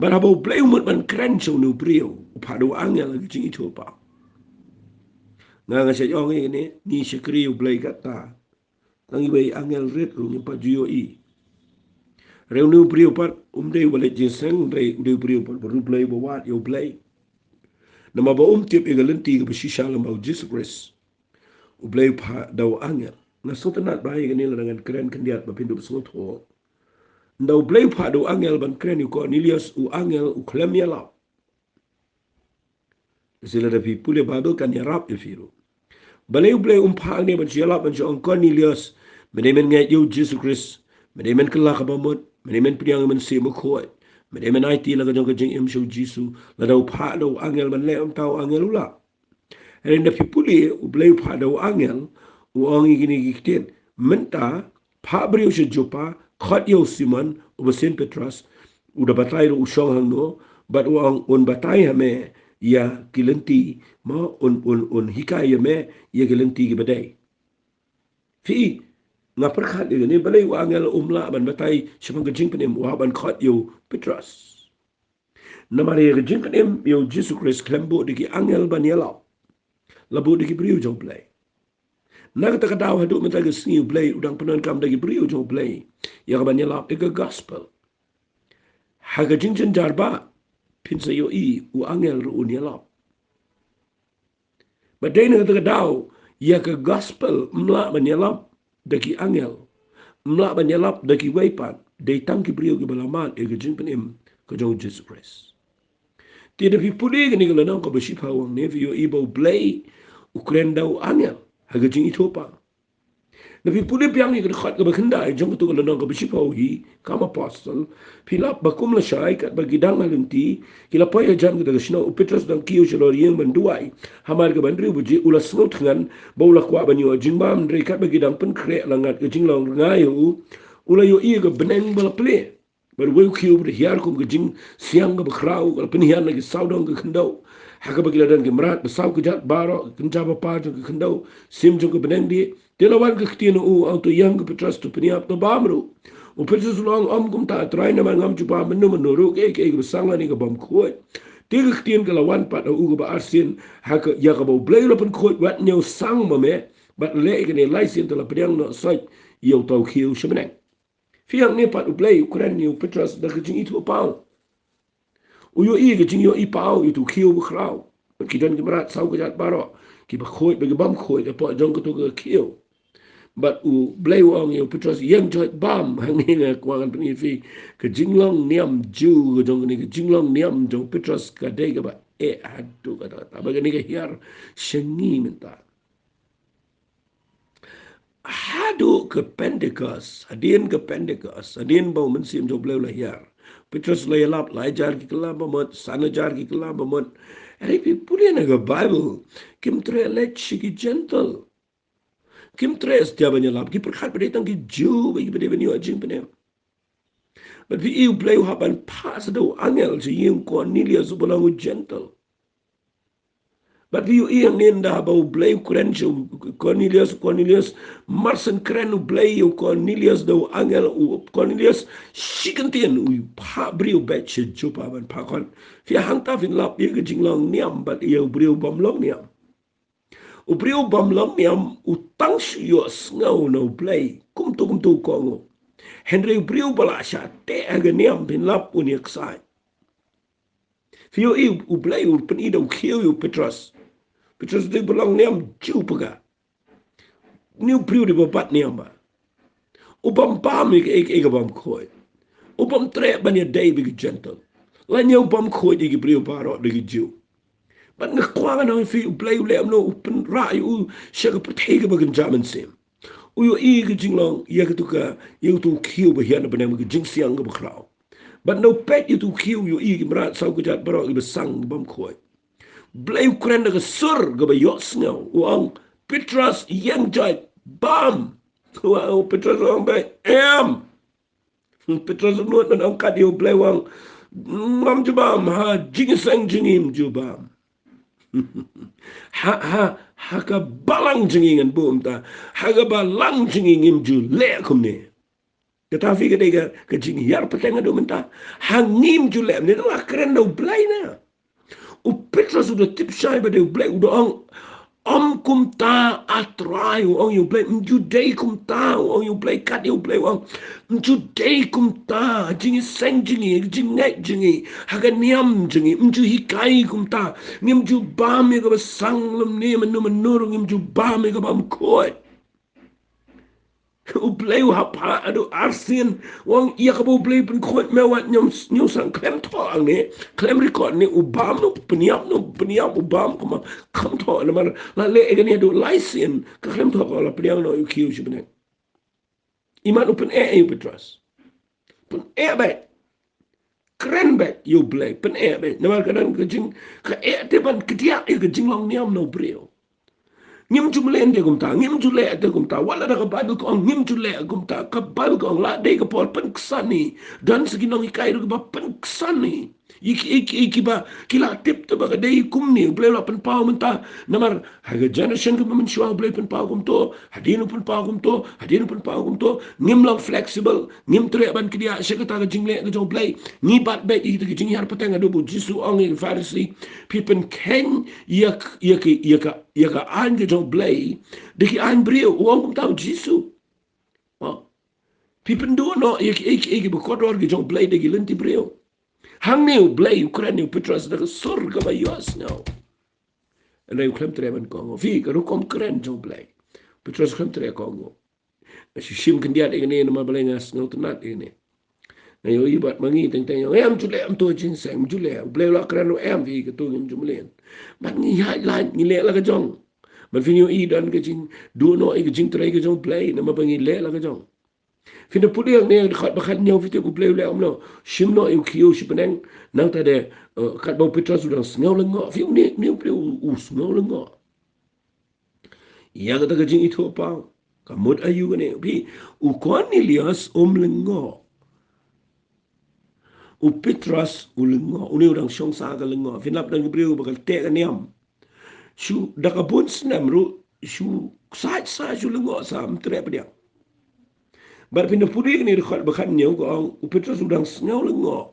Bad haba U Blei u mut ban kren sha une u briew, u phah da u angel ha ka jingithuhpaw. Nga, nga shait ong ïa kane, ngi shakri U Blei katta. Tang iwei i angel rit ruh ngim pat ju ïohi. Hynrei une u briew pat um dei uba leit jingïaseng, hynrei u dei u briew pat ba riewblei, ba wad ïa U Blei. Namar ba um tip ïa ka lynti kaba shisha lyngba U Jisu Khrist. U Blei u phah da u angel. Nga sngewtynnat bha ïa kane lada ngan kren khyndiat ba phin dup sngewthuh. Ynda U Blei u phah da u angel ban kren ïa u Kornelius, u angel u khlem ïalap. Lehse lada phi pule Baibl kan ïarap ïa phi ruh. Balei U Blei um phah hangne ban shu ïalap, ban shu ong, Kornelius, me dei men ngeit ïa U Jisu Khrist, me dei men kylla kaba mut, me dei men pdiang ïa U Mynsiem Bakhuid, me dei men aiti la ka jong ka jingim sha U Jisu, lada u phah da u angel ban leh kumta, u angel u lah. Hynrei ynda phi pule, U Blei u phah da u angel, u ong ïa kine ki ktien, mynta phah briew sha Joppa, khot ïa u Simon, uba sien Petros, u da batai ruh u shong hangno, bad u ong un batai ha me ïa ki lynti, mo, un, un, un hikai ïa me ïa ki lynti kiba dei. Phi, nga pyrkhat ïa kane, balei u angel um lah ban batai shaphang ka jingpynim, u hap ban khot ïa u Petros. Namar ïa ka jingpynim ïa U Jisu Khrist khlem buh da ki angel ban ïalap. La buh da ki briew jong U Blei. Na kata ka daw haduh mynta ka sngi U Blei u dang pyndonkam da ki briew jong U Blei ïa ka ban ïalap ïa ka gospel. Ha ka jingjynjar ba phin sa ïohi u angel ruh un ïalap. Bad dei na kata ka daw, ïa ka gospel ym lah ban ïalap da ki angel, ym lah ban ïalap da kiwei pat, dei tang ki briew kiba la mad ïa ka jingpynim ka jong u Jisu Khrist. Te da phi pule kane ka lynnong kaba shiphew hangne, phi ïohi ba U Blei u kren da u angel ha ka jingithuhpaw. Da phi pule biang ïa ka dkhot kaba khyndai jong katei ka lynnong kaba shiphew hi, Kam Apostol, phi lap ba kum lashai katba ki dang ha lynti, ki la poi hajan kata ka shnong, u Petros u dang kiew shalor ïing ban duwai. Hamar kaba hynriew baje u la sngewthngan ba u la kwah ban ïoh jingbam, hynrei katba ki dang pynkhreh la ngat ka jinglong rngai ha u, u la ïohi ïa ka bneng ba la plie. Bad uwei u khiew ba da hiar kum ka jingsiang kaba khraw ka la pynhiar na ki sawdong ka khyndew, ha kaba ki la don ki mrad ba saw kjat baroh, ka kynja bapar jong ka khyndew, sim jong ka bneng dih. Te la wan ka ktien ha u, ong, to ïeng ko Petros, to pynïap, to bam ruh. U Petros u la ong, ym kumta, Trai, namar ngam ju bam mynno mynno ruh, kaei kaei kaba sang lane kaba ym khuid. Te ka ktien ka la wan pat ha u kaba arsien, ha ka, ïa kaba U Blei u la pynkhuid wat ñiew sang ma me, bad leh ïa kane lai sien, te la pdiang noh soit ïa uta u khiew sha bneng. Phi ïohi hangne pat U Blei u kren ïa u Petros da ka jingithuhpaw. U ïohi ka jingïohipaw ïa uto u khiew ba khraw. Bad ki don ki mrad saw kjat baroh, kiba khuid bad kiba ym khuid hapoh jong kato ka khiew. Bad U Blei u ong ïa u Petros, ïeng joit bam. Hangne nga kwah ngan pyni ïa phi ka jinglong niam Jiw ka jong kane, ka jinglong niam jong u Petros ka dei kaba eh haduh katta katta. Bad kane ka hiar sha ngi mynta. Haduh ka Pentecost, hadien ka Pentecost, hadien ba u Mynsiem jong U Blei u la hiar, Petros u la ïalap lai hajar ki kylla ba mut, san hajar ki kylla ba mut. Hynrei phi pule na ka Baibl, kim treh leit sha ki Jentil. Kim treh satia ban ïalap, ki pyrkhat ba dei tang ki Jiw ba ki ba dei ban ïoh jingpynim. Bad phi ïohi U Blei u hap ban phah sa da u angel sha ïing u Kornelius uba long u Jentil. Bad phi ïohi hangne ynda ba U Blei u kren sha u Kornelius, u Kornelius, mar shen kren U Blei ïa u Kornelius da u angel, u Kornelius shi kyntien u phah briew beit sha Joppa ban phah khot. Phi, hangta phin lap ïa ka jinglong niam bad ïa u briew bym long niam. U briew bym long niam u tang shu ïohsngew na U Blei kumto kumto u kohnguh. Hynrei u briew ba la shah teh ha ka niam, phin lap, une u ksai. Phi ïohi U Blei u pyni da u khiew ïa u Petros. Petros u dei ba long niam Jiw pyrkhat. Une u briew u dei ba bat niam ba u bym bam ïa kaei kaei kaba ym khuid. U bym treh ban ïadei bad ki Jentil. Lane u bym khuid ïa ki briew baroh da ki Jiw. Bad nga kwah ngan ong ïa phi, U Blei u leh kumno, u pynrah ïa u sha ka pyrthei kaba kynja mynsiem. U ïohi ka jinglong ïa kato ka, ïa kato u khiew ba hiar na bneng, ka jingsiang kaba khraw. Bad ynda u peit ïa uto u khiew u ïohi ki mrad saw kjat baroh kiba sang, kiba ym khuid. Blei u kren da ka sur kaba ïohsngew, u ong, Petros, ïeng joit bam. U ong, Petros u ong beit, em. Petros u nud ban ong kat ïa U Blei, u ong, ngam ju bam ha jingïaseng jong ngi, ym ju bam. Ha, ha, ha ka balang jong ngi ngan buh kumta. Ha ka balang jong ngi ngim ju leh kumne. Kata phi ka dei ka, ka jinghiar pateng haduh mynta. Ha ngim ju leh kumne, la kren da U Blei na. U Petros u da tip shai ba dei U Blei, u da ong, ym kumta, A Trai, u ong ïa U Blei, ym ju dei kumta, u ong ïa U Blei, kat ïa U Blei u ong, ym ju dei kumta, jingïaseng jong ngi, jingngeit jong ngi, ha ka niam jong ngi, ym ju hikai kumta, ngim ju bam ïa kaba sang lymne, mynno mynno ruh ngim ju bam ïa kaba ym khuid. U Blei u hap phah haduh arsien, u ong ïa kaba U Blei pynkhuid me wat ñiew, ñiew sang, khlem thoh hangne, khlem record ne, u bam ne u pynïap, ne u pynïap, u bam kumba, khlem thoh, namar la leh ïa kane haduh lai sien, ka khlem thoh ka la pdiang noh ïa u khiew sha bneng. Imat u pyneh ïa u Petros. Pyneh beit. Kren beit ïa U Blei, pyneh beit. Namar ka don ka jing, ka eh te ban kdiah ïa ka jinglong niam na u briew. Ngim ju mlien te kumta, ngim ju leh te kumta, wat la da ka Baibl ka ong ngim ju leh kumta, ka Baibl ka ong la dei ka por pynksan hi, don sa ki nonghikai ruh kiba pynksan hi. Ïa ki, ïa ki, ïa kiba, ki la tip te ba ka dei kumne, U Blei u la pynpaw mynta, namar ha ka generation kaba mynshuwa U Blei u pynpaw kumto, hadien u pynpaw kumto, hadien u pynpaw kumto, ngim long flexible, ngim treh ban kdiah sha kata ka jingleh ka jong U Blei, ngi bat beit ïa kita ki jinghiar pateng haduh ba u Jisu u ong ïa ki Pharisi, phi pynkheiñ ïa k-, ïa ki, ïa ka, ïa ka aiñ ka jong U Blei da ki aiñ briew, u ong kumta u Jisu. Oh. Phi pynduh noh ïa ki, ïa ki, ïa kiba kordor ki jong U Blei da ki lynti briew. Hangne U Blei u kren ïa u Petros da ka sur kaba ïohsngew. Hynrei u khlem treh ban kohnguh. Phi, ka rukom kren jong u Blei. Petros u khlem treh kohnguh. Nga shu shim khyndiat ïa kane namar balei nga sngewtynnat ïa kane. Nga ïohi bad ma ngi teng teng ïa nga, em, ju leh, em, to jingseng, ju leh, u Blei u la kren ruh, em, phi, kato ngim ju mlien. Bad ngi ïaid lait, ngi leh la ka jong. Bad phin ïohi don ka jingduh noh ïa ka jingtrei ka jong u Blei namar ba ngi leh la ka jong. Phin da pule hangne dkhot ba khathynñiew, phi tip u Blei u leh kumno? Shim noh ïa u khiew shi bneng. Nangta de, eh, katba u Petros u dang sngew lyngngoh. Phi, une, une u briew u, u sngew lyngngoh ïa kata ka jingithuhpaw. Ka mut aïu kane? Phi, u Kornelios um lyngngoh. U Petros u lyngngoh. Une u dang shong sa ka lyngngoh. Phin lap don ki briew ba ka teh ka niam. Shu da ka bun snem ruh, shu ksaid sa, shu lyngngoh sa, ym treh pdiang. Bad phin da pule kane dkhot ba khathynñiew ka ong, u Petros u dang sngew lyngngoh.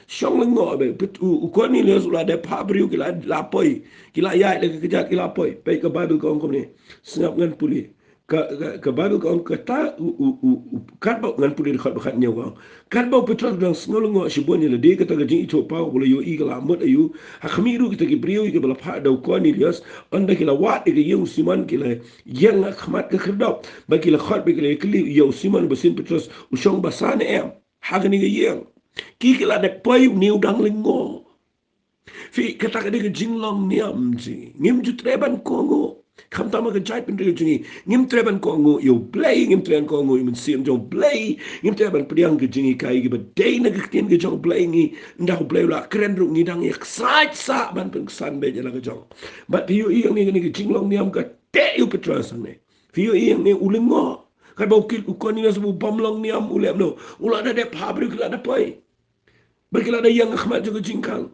Shong lyngngoh beit, Pet-, u, u Kornelios u la dep phah briew ki la, la poi, ki la ïaid la ka kjat ki la poi. Peit ka Baibl ka ong kumne. Sngap ngan pule. Ka, ka, ka Baibl ka ong kata, u, u, u, u, katba, ngan pule dkhot ba khathynñiew ka ong. Katba u Petros u dang sngew lyngngoh shibun ïa lade kata ka jingithuhpaw ba u la ïohi ka la mut aïu, ha khmih ruh kita ki briew ïa kiba la phah da u Kornelios, ynda ki la wad ïa ka ïing u Simon ki la ïeng ha khmat ka khyrdop, bad ki la khot bad ki la ïakylli ïa u Simon ba sin Petros u shong basa ne em ha kane ka ïing. Ki, ki la dep poi, une u dang lyngngoh. Phi, kata ka dei ka jinglong niam jong ngi. Ngim ju treh ban kohnguh. Khamtam ha ka jaitbynriew jong ngi. Ngim treh ban kohnguh ïa u Blei, ngim treh ban kohnguh ïa u Mynsiem jong u Blei, ngim treh ban pdiang ka jinghikai kiba dei na ka ktien ka jong u Blei ngi. Ynda u Blei u la kren ruh ngi dang ïa ksaid sa ban pynksan beit ïa la ka jong. Bad phi ïohi hangne kane ka jinglong niam ka teh ïa u Petros hangne. Phi ïohi hangne u lyngngoh. Katba u kit u Kornelios u bym long niam u leh kumno? U la da dep phah briew ki la da poi. Bad ki la da ïeng ha khmat jong ka jingkhang.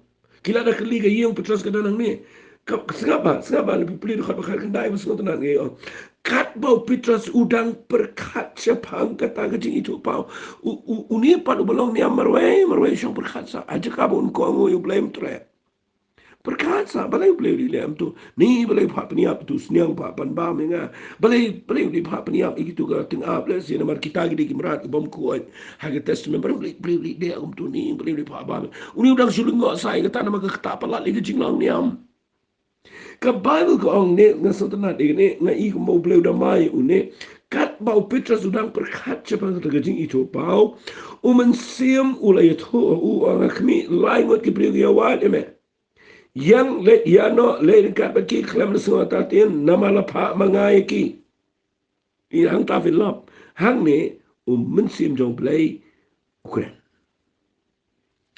Ki la da kylli ka ïing u Petros ka don hangne. Ka, sngap bha, sngap bha, lada phi pule dkhot ba khatkhyndai ba sngewtynnat ngi ong. Katba u Petros u dang pyrkhat shaphang kata ka jingithuhpaw. U, u, une pat uba long niam marwei, marwei shong pyrkhat sa. Ha jaka ba un kohnguh ïa u Blei ym treh. Pyrkhat sa, balei u Blei u dei leh kumto? Ni balei u phah pynïap ïa utu u sniang ba pan bam ïa nga? Balei, balei u dei phah pynïap ïa kitu ka tyngab? Lehse namar kita ki dei ki mrad ki bym khuid ha ka Testament. Balei, balei, balei u dei kumto ni? Balei u dei phah bam? Une u dang shu lyngngoh sa ïa kata namar ka ktah palat ïa ka jinglong niam. Ka Baibl ka ong ne, nga sngewtynnat ïa kane, nga i kumba u Blei u da mai ïa une. Katba u Petros u dang pyrkhat shaphang kata ka jingithuhpaw, u Mynsiem u la ïathuh ha u, u ong, ha khmih lai ngut ki briew ki ïawad ïa me. Ïeng, leit ïa noh, leit ryngkat bad ki, khlem da sngew artatien, namar la phah ma nga ïa ki. Ïa hangta phi lap, hangne u Mynsiem jong u Blei u kren.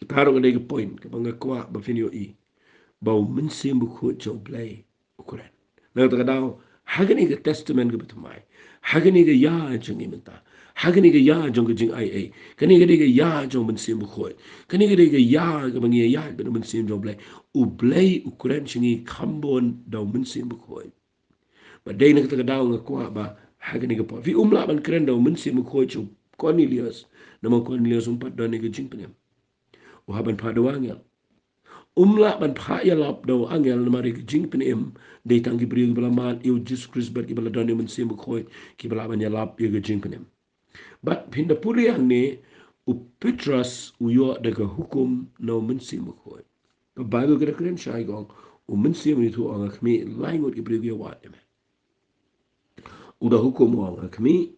Kata ruh ka dei ka point kaba nga kwah ba phin ïohi, ba u Mynsiem Bakhuid jong u Blei u kren. Na kata ka daw, ha kane ka Testament kaba thymmai, ha kane ka ïa jong ngi mynta, ha kane ka ïa jong ka jingaiei, kane ka dei ka ïa jong u Mynsiem Bakhuid, kane ka dei ka ïa kaba ngi ïa ïaid bad u Mynsiem jong u Blei. U Blei u kren sha ngi kham bun da u Mynsiem Bakhuid. Ba dei na kata ka daw nga kwah ba ha kane ka por, phi, um lah ban kren da u Mynsiem Bakhuid sha u Kornelios, namar u Kornelios um pat don ïa ka jingpynim. U hap ban phah da u angel. Um lah ban phah ïalap da u angel namar ïa ka jingpynim dei tang ki briew kiba la mad ïa u Jisu Khrist bad kiba la don ïa u Mynsiem Bakhuid kiba lah ban ïalap ïa ka jingpynim. Bad phin da pule hangne, u Petros u ïoh da ka hukum na u Mynsiem Bakhuid. Ka Baibl ka da kren shai ka ong, u Mynsiem u ïathuh u ong, ha khmih lai ngut ki briew ki ïawad ïa me. U da hukum u ong, ha khmih,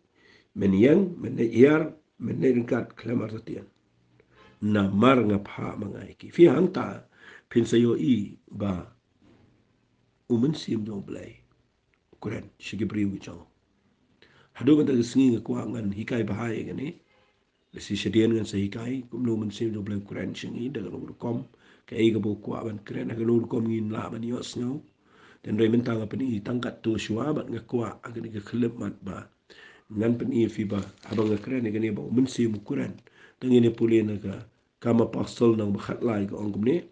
men ïeng, men leit hiar, men leit ryngkat khlem artatien. Namar nga phah ma nga ïa ki. Phi, hangta phin sa ïohi ba u Mynsiem jong u Blei u kren sha ki briew ki jong u. Haduh mynta ka sngi nga kwah ngan hikai bha ïa kane. Lehse shadien ngan sa hikai kumno u Mynsiem jong u Blei u kren sha ngi da kano ka rukom, kaei kaba u kwah ban kren, ha kano ka rukom ngin lah ban ïohsngew. Hynrei mynta nga pyni tang katto shuwa bad nga kwah ha kane ka khyllipmat ba ngan pyni ïa phi ba haba nga kren ïa kane ba u Mynsiem u kren. Te ngin ïa pule na ka Kam Apostol lynnong ba khatlai ka ong kumne.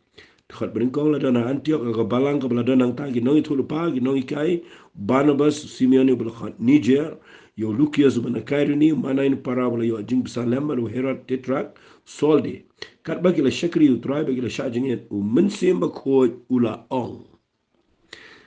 Dkhot ba nyngkong, la don ha Antiok ha ka balang kaba la don nangta ki nongïathuhlypa, ki nonghikai, Barnabas, Simeon uba la khot Niger, ïa u Lukios uba na Kairini, u Manain para uba la ïoh jingbishar lem, bad u Herod Tetrak, Solde. Katba ki la shakri ïa u Trai bad ki la shah jingit, u Mynsiem Bakhuid u la ong.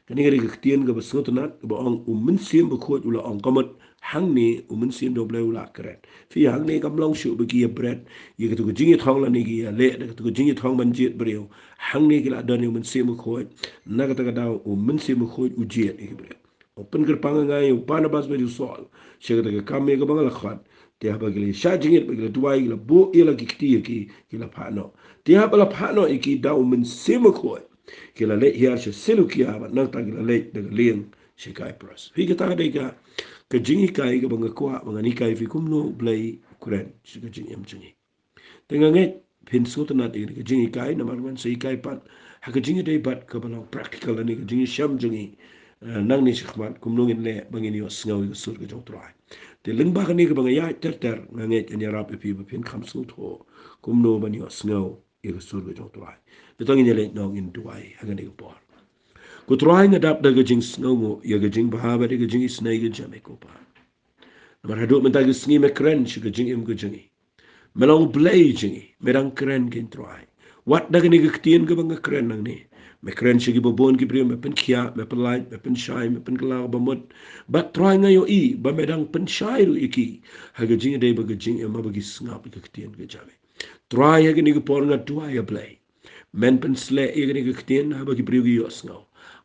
Kane ka dei ka ktien kaba sngewtynnat, kaba ong u Mynsiem Bakhuid u la ong, ka mut hangne u Mynsiem jong U Blei u la kren. Phi, hangne kam long shuh ba ki ïa bret ïa katu ka jingïathong lane ki ïa leh da katu ka jingïathong ban jied briew. Hangne ki la don ïa u Mynsiem Bakhuid. Na kata ka daw u Mynsiem Bakhuid u jied ïa ki briew. U pynkyrpang ïa nga ïa u Barnabas bad u Saul sha kata ka kam ïa kaba nga la khot. Te haba ki la shah jingit bad ki la duwai, ki la buh ïa la ki kti ïa ki, ki la phah noh. Te haba la phah noh ïa ki da u Mynsiem Bakhuid, ki la leit hiar sha Selukia, bad nangta ki la leit da ka lieng sha Kipros. Phi, kata ka dei ka, ka jinghikai kaba nga kwah ba ngan hikai ïa phi kumno U Blei u kren sha ka jingim jong ngi. Te nga ngeit phin sngewtynnat ïa ka jinghikai, namar ngan sa hikai pat ha ka jingïadei bad kaba long practical lane ka jingshem jong ngi, eh, nangne shakhmat, kumno ngin leh ba ngin ïohsngew ïa ka sur ka jong U Trai. Te lyngba kane kaba nga ïaid ter ter, nga ngeit ngan ïarap ïa phi ba phin kham sngewthuh kumno ban ïohsngew ïa ka sur ka jong U Trai. Te to ngin ïaleit noh, ngin duwai ha kane ka por. Ko Trai, nga dap da ka jingsngewnguh ïa ka jingbha bad ïa ka jingisynei ka jong me, ko Pa. Namar haduh mynta ka sngi me kren sha ka jingim ka jong ngi. Me long U Blei jong ngi, me dang kren kein, Trai. Wat da kane ka ktien kaba nga kren nangne, me kren sha kiba bun ki briew, me pynkhiah, me pynlait, me pynshai, me pynkylla ka bamut. Bad Trai, nga ïohi ba me dang pynshai ruh ïa ki ha ka jingïadei bad ka jingim haba ki sngap ïa ka ktien ka jong me. Trai, ha kane ka por nga duwai, A Blei, men pynsleh ïa kane ka ktien haba ki briew ki ïohsngew.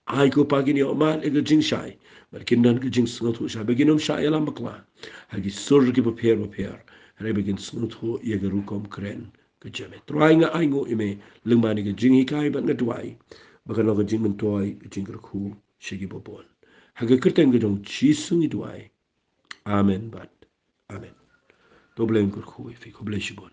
Ai, ko Pa, kin ïoh mad ïa ka jingshai bad kin don ka jingsngewthuh shai, ba kin ym shah ïalam bakla ha ki sur kiba pher bapher, hynrei ba kin sngewthuh ïa ka rukom kren ka jong me. Trai, nga ainguh ïa me lyngba kane ka jinghikai bad nga duwai ba kan long ka jingmyntoi, ka jingkyrkhu sha kiba bun. Ha ka kyrteng ka jong U Jisu ngi duwai. Amen bad amen. To U Blei un kyrkhu ïa phi, khublei shibun.